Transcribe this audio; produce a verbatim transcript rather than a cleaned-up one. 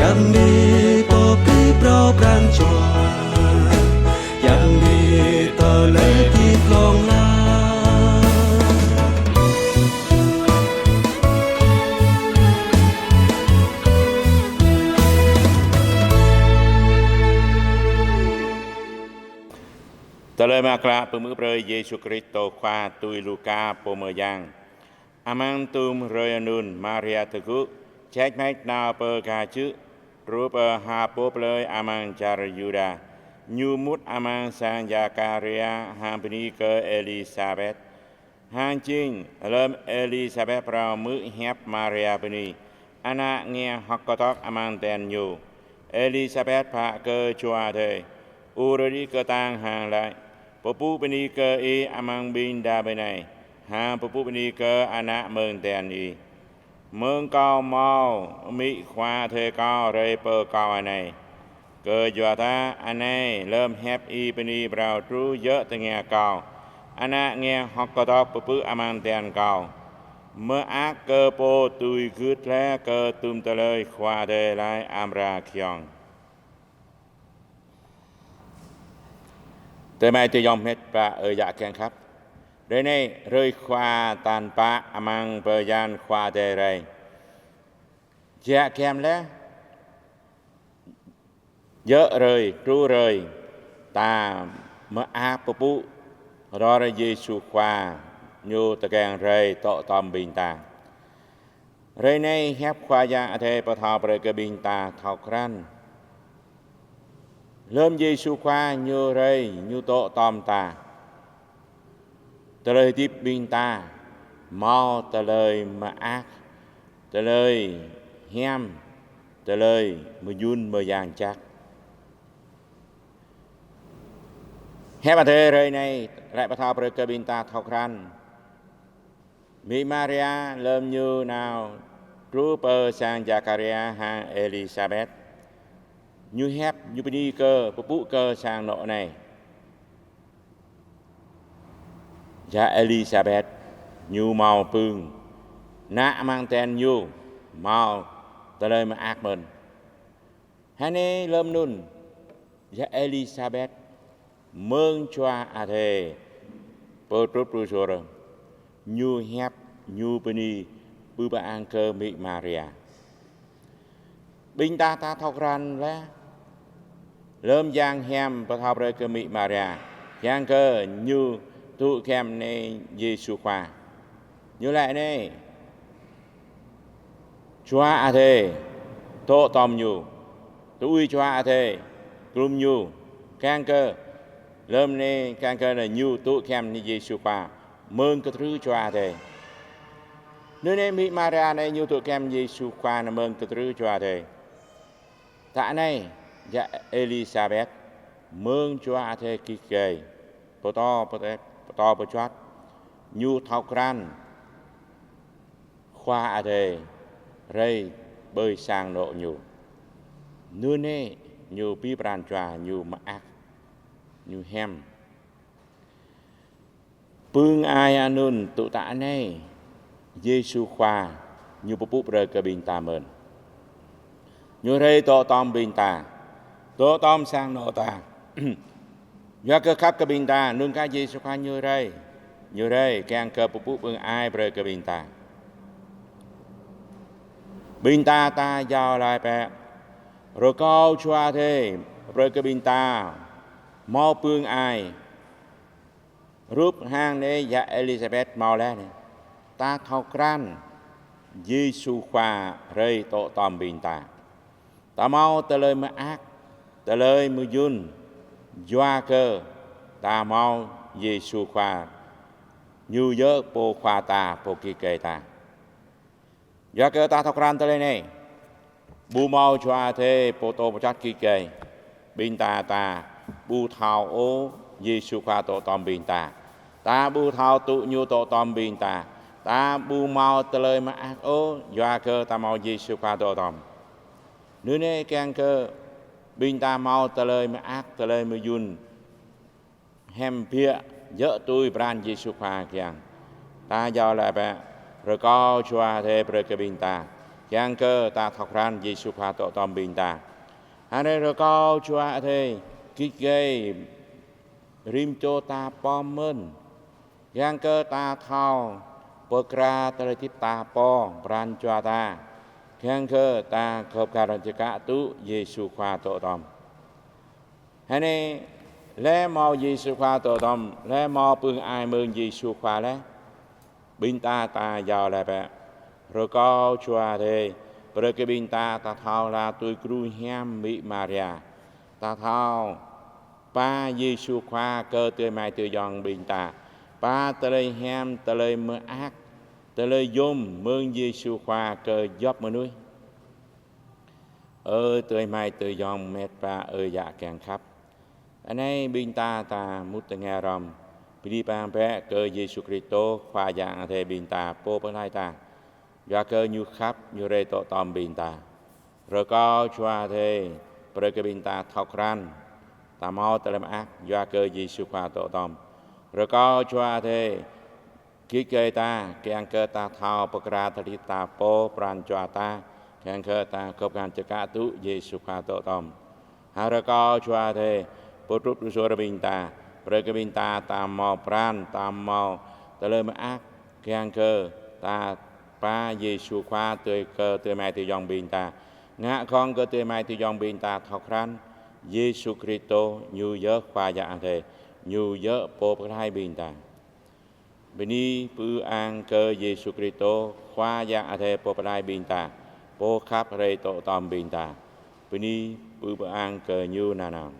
Yang ni pô pơpŭ pran jua, yang ni tơlơi hơdip hlŏng lar. Tơlơi mơak klă pơhmư̆ brơi Yêsu Kristô Khua tui Luka pô mơyang. Amăng tŭm hrơi anŭn Maria tơgŭ, čĕč mĕč nao pơ gah čư̆, truh pơ ha pô plơi amăng čar Yuđa. Ñu mŭt amăng sang Zakaria hăng bơni kơ Elisabet. Hăng jing lơm Elisabet phrâo hmư̆ hiăp Maria bơni, ană nge hơ̆k kơdŏk amăng tian ñu. Elisabet pă kơ Jua Adai, ur đĭ kơtang hăng laĭ: Pơpŭ bơni kơ ih amăng ƀing đah bơnai, hăng pơpŭ bơni kơ ană mơ̆ng tian ih. Mơ̆ng kâo hmâo amĭ Khua Adai kâo rai pơ kâo anai. Kơyua dah anai lơm hiăp ih bơni phrâo truh djơ̆ tơngia kâo, ană nge hơ̆k kơdŏk pơpŭ amăng tian kâo. Mơak kơ pô dưi gưt laih kơ tŭm tơlơi Khua Adai laĭ amra giŏng. Tơmai tơyom hmĕt pă ơi yă kiăng khăp. Hrơi anai, hrơi Khua tal pă amăng bơyan Khua Adai rai. Jă giăm laih, djơ̆ hrơi, truh hrơi, ta mơak pơpŭ hơdor Yêsu Khua, ñu tơkeng rai dŏ tom ƀing ta. Hrơi anai hiăp Khua Yang Adai pơthâo brơi kơ ƀing ta thâo krăn. Lơm Yêsu Khua ñu rai, ñu dŏ tom ta. Tơlơi hơdip ƀing ta hmâo tơlơi mơak, tơlơi hiam, tơlơi mơyun mơyang jăk. Hiăp Adai hrơi anai laĭ pơthâo brơi kơ ƀing ta thâo krăn. Amĭ Maria lơm ñu nao truh pơ sang Zakaria hăng Elisabet, ñu hiăp, ñu bơni kơ, pơpŭ kơ sang anŏ anai. Yă Elisabet ñu hmâo pưng, ană amăng tian ñu hmâo tơlơi mơak mơ̆n. Hơnai lơm anŭn, yă Elisabet mơ̆ng Jua Adai pơtrut pơsur, ñu hiăp, ñu bơni, pơpŭ pơang kơ amĭ Maria. Ƀing ta ta thâo krăn laih, lơm Yang Hiam pơthâo brơi kơ amĭ Maria, kiăng kơ ñu tŭ giăm nai Yêsu Khua. Ñu laĭ anai: Jua Adai dŏ tom ñu, tui Jua Adai glŭm ñu, kiăng kơ lơm anai kiăng kơ ñu tŭ giăm nai Yêsu Khua mơ̆ng kơtrưh Jua Adai. Anŭn anai amĭ Maria anai ñu tŭ giăm Yêsu Khua anai mơ̆ng kơtrưh Jua Adai. Tă anai, yă Elisabet mơ̆ng Jua Adai gih gai, pơtô, pơtô pơčuăt, ñu thâo krăn Khua Adai rai ƀơi sang anŏ ñu. Anŭn anai ñu pơpŭ pran jua, ñu mơak, ñu hiam. Pưng ai anŭn tŭ tă anai, Yêsu Khua ñu pơpŭ brơi kơ ƀing ta mơ̆n. Ñu rai dŏ tom ƀing ta, dŏ tom sang anŏ ta. Yua kơ khăp kơ ƀing ta, anŭn kah Yêsu Khua ñu rai, ñu rai kiăng kơ pơpŭ pưng ai brơi kơ ƀing ta. Ƀing ta ta iâu laĭ bĕ, rơkâo Jua Adai brơi kơ ƀing ta hmâo pưng ai. Hrup hăng anai yă Elisabet hmâo laih anai. Ta thâo krăn Yêsu Khua rai dŏ tom ƀing ta. Ta hmâo tơlơi mơak, tơlơi mơyun, yua kơ ta hmâo Yêsu Khua, ñu yơh pô Khua ta, pô gih gai ta. Yua kơ ta thâo krăn tơlơi anai, ƀu hmâo Jua Adai pơtô pơčuăt gih gai, ƀing ta ta ƀu thâo ôh Yêsu Khua dŏ tom ƀing ta. Ta ƀu thâo tŭ ñu dŏ tom ƀing ta. Ta ƀu hmâo tơlơi mơak ôh, yua kơ ta hmâo Yêsu Khua dŏ tom. Anŭn anai kiăng kơ ƀing ta hmâo tơlơi mơak, tơlơi mơyun, hiam biă, djơ̆ tui pran Yêsu Khua kiăng. Ta iâu laĭ bĕ, rơkâo Jua Adai brơi kơ ƀing ta. Kiăng kơ ta thâo krăn Yêsu Khua dŏ tŏm ƀing ta. Hơnai rơkâo Jua Adai git gai rĭm čô ta pơmĭn. Kiăng kơ ta thâo pơkra tơlơi hơdip ta pô pran jua ta. Kiăng kơ ta khŏp kar čơkă tŭ Yêsu Khua dŏ tŏm. Hơnai lĕ hmâo Yêsu Khua dŏ tŏm, lĕ hmâo pưng ai mơ̆ng Yêsu Khua lĕ. Ƀing ta ta iâu laĭ bĕ. Rơkâo Jua Adai, brơi kơ ƀing ta ta thâo hla tui gru hiam mĭ Maria. Ta thâo pă Yêsu Khua kơ adơi amai adơi ayŏng ƀing ta. Pă tơlơi hiam, tơlơi mơak, tơlơi yôm mơ̆ng Yêsu Khua kơ djŏp mơnuih. Ơ adơi amai adơi ayŏng met wa, ơ yă kiăng khăp. Anai ƀing ta ta mŭt tơngia hrŏm, bơni bang bĕ kơ Yêsu Kristô Khua Yang Adai ƀing ta, Pô Pơklaih ta. Yua kơ Ñu khăp, Ñu rai dŏ tŏm ƀing ta. Rơkâo Jua Adai, brơi kơ ƀing ta thâo krăn, ta hmâo tơlơi mơak, yua kơ Yêsu Khua dŏ tŏm. Rơkâo Jua Adai, git gai ta, kiăng kơ ta thâo pơkra tơlơi hơdip ta pô pran jua ta, kiăng kơ ta khŏp khan čơkă tŭ Yêsu Khua dŏ tŏm. Hăng rơkâo Jua Adai, pơtrut pơsur ƀing ta, brơi kơ ƀing ta, ta hmâo pran, ta hmâo tơlơi mơak, kiăng kơ ta pă Yêsu Khua tui kơ adơi amai adơi ayŏng ƀing ta. Ngă khŏng kơ adơi amai adơi ayŏng ƀing ta thâo krăn, Yêsu Kristô, Ñu yơh Khua Yang Adai, Ñu yơh Pô Pơklaih ƀing ta. Bơni pơang kơ Yêsu Kristô, Khua Yang Adai Pô Pơklaih ƀing ta, Pô khăp rai dŏ tŏm ƀing ta. Bơni pơang kơ Ñu nanao.